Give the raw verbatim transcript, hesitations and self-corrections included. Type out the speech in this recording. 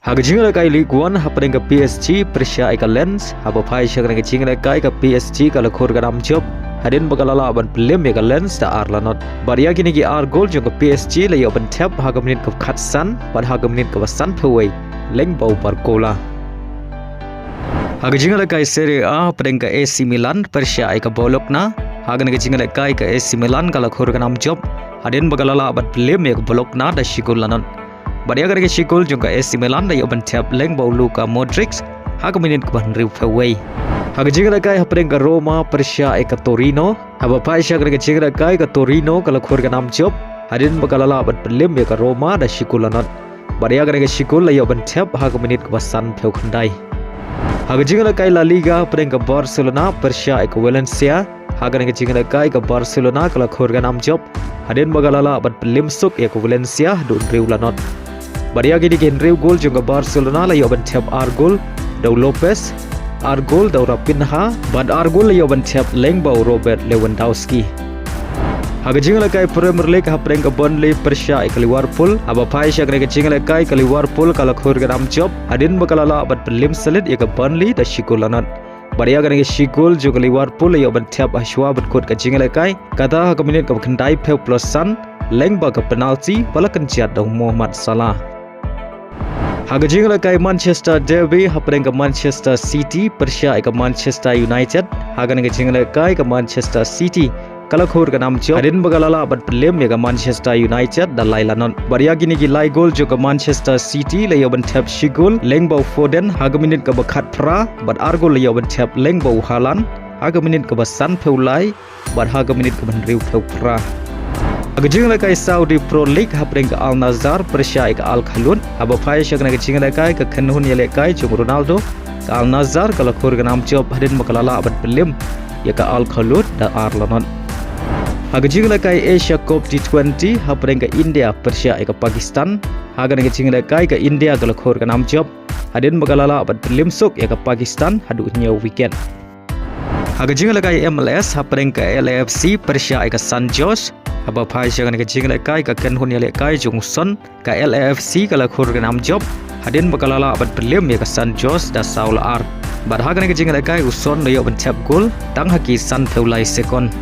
Ha ka jingïalehkai Ligue One hapdeng ka P S G pyrshah ïa ka Lens, haba phai sha kane ka jingïalehkai ka P S G ka la khur ka nam jop hadien ba ka la lah ban pynliem ïa ka Lens da ar la not. Bad ïa kine ki ar gol jong ka P S G la ïoh ban thep ha ka minit kaba khatsan bad ha ka minit kaba sanphew wei lyngba u Barcola. Ha ka jingïalehkai Serie A hapdeng ka A C Milan pyrshah ïa ka Bologna, ha kane ka jingïalehkai ka A C Milan ka la khur ka nam jop hadien ba ka la lah ban pynliem ïa ka Bologna da shi gol la not. Bad ïa kane ka shi gol jong ka A C Milan la ïoh ban thep lyngba u Luka Modric ha ka minit kaba hynriewphew wei. Ha ka jingïalehkai hapdeng ka Roma pyrshah ïa ka Torino, haba phai sha kane ka jingïalehkai ka Torino ka la khur ka nam jop hadien ba ka la lah ban pynliem ïa ka Roma da shi gol la not. Bad ïa kane ka shi gol la ïoh ban thep ha ka minit kaba sanphew khyndai. Ha ka jingïalehkai La Liga hapdeng ka Barcelona pyrshah ïa ka Valencia, ha kane ka jingïalehkai ka Barcelona ka la khur ka nam jop hadien ba ka la lah ban pynliem suk ïa ka Valencia haduh hynriew la not. Bad ïa kine ki hynriew gol jong ka Barcelona la ïoh ban thep ar gol da u Lopez, ar gol da u Raphinha bad ar gol la ïoh ban thep lyngba u Robert Lewandowski. Ha ka jingïalehkai Premier League hapdeng ka Burnley pyrshah ïa ka Liverpool, haba phai sha kane ka jingïalehkai ka Liverpool ka la khur ka nam jop hadien ba ka la lah ban pynliem syllit ïa ka Burnley da shi gol la not. Bad ïa kane ka shi gol jong ka Liverpool la ïoh ban thep ha shuwa ban kut ka jingïalehkai, kata ha ka minit kaba khyndaiphew plus san lyngba ka penalty ba la kynjat da u Mohamed Salah. Ha ka jingïalehkai Manchester Derby hapdeng ka Manchester City pyrshah ïa ka Manchester United, ha kane ka jingïalehkai ka Manchester City ka la khur ka nam jop hadien ba ka la lah ban pynliem ïa ka Manchester United da lai la not. Bad ïa kine ki lai gol jong ka Manchester City la ïoh ban thep shi gol lyngba u Foden ha ka minit kaba khatphra bad ar gol la ïoh ban thep lyngba u Haaland ha ka minit kaba sanphew lai bad ha ka minit kaba hynriewphew phra. Ha ka jingïalehkai Saudi Pro League hapdeng ka Al Nassr pyrshah ïa ka Al Khalood, haba phai sha kane ka jingïalehkai ka kynhun ïalehkai jong u Ronaldo, ka Al Nassr ka la khur ka nam jop hadien ba ka la lah ban pynliem ïa ka Al Khalood da ar la not. Ha ka jingïalehkai Asia Cup T twenty hapdeng ka India pyrshah ïa ka Pakistan, ha kane ka jingïalehkai ka India ka la khur ka nam jop hadien ba ka la lah ban pynliem suk ïa ka Pakistan haduh hynñiew wicket. Ha ka jingïalehkai M L S hapdeng ka L A F C pyrshah ïa ka San Jose, haba phai sha kane ka jingïalehkai ka kynhun ïalehkai jong u Son, ka L A F C ka la khur ka nam jop hadien ba ka la lah ban pynliem ïa ka San Jose da saw la ar. Bad ha kane ka jingïalehkai u Son la ïoh ban thep gol tang ha ki sanphew lai sekon.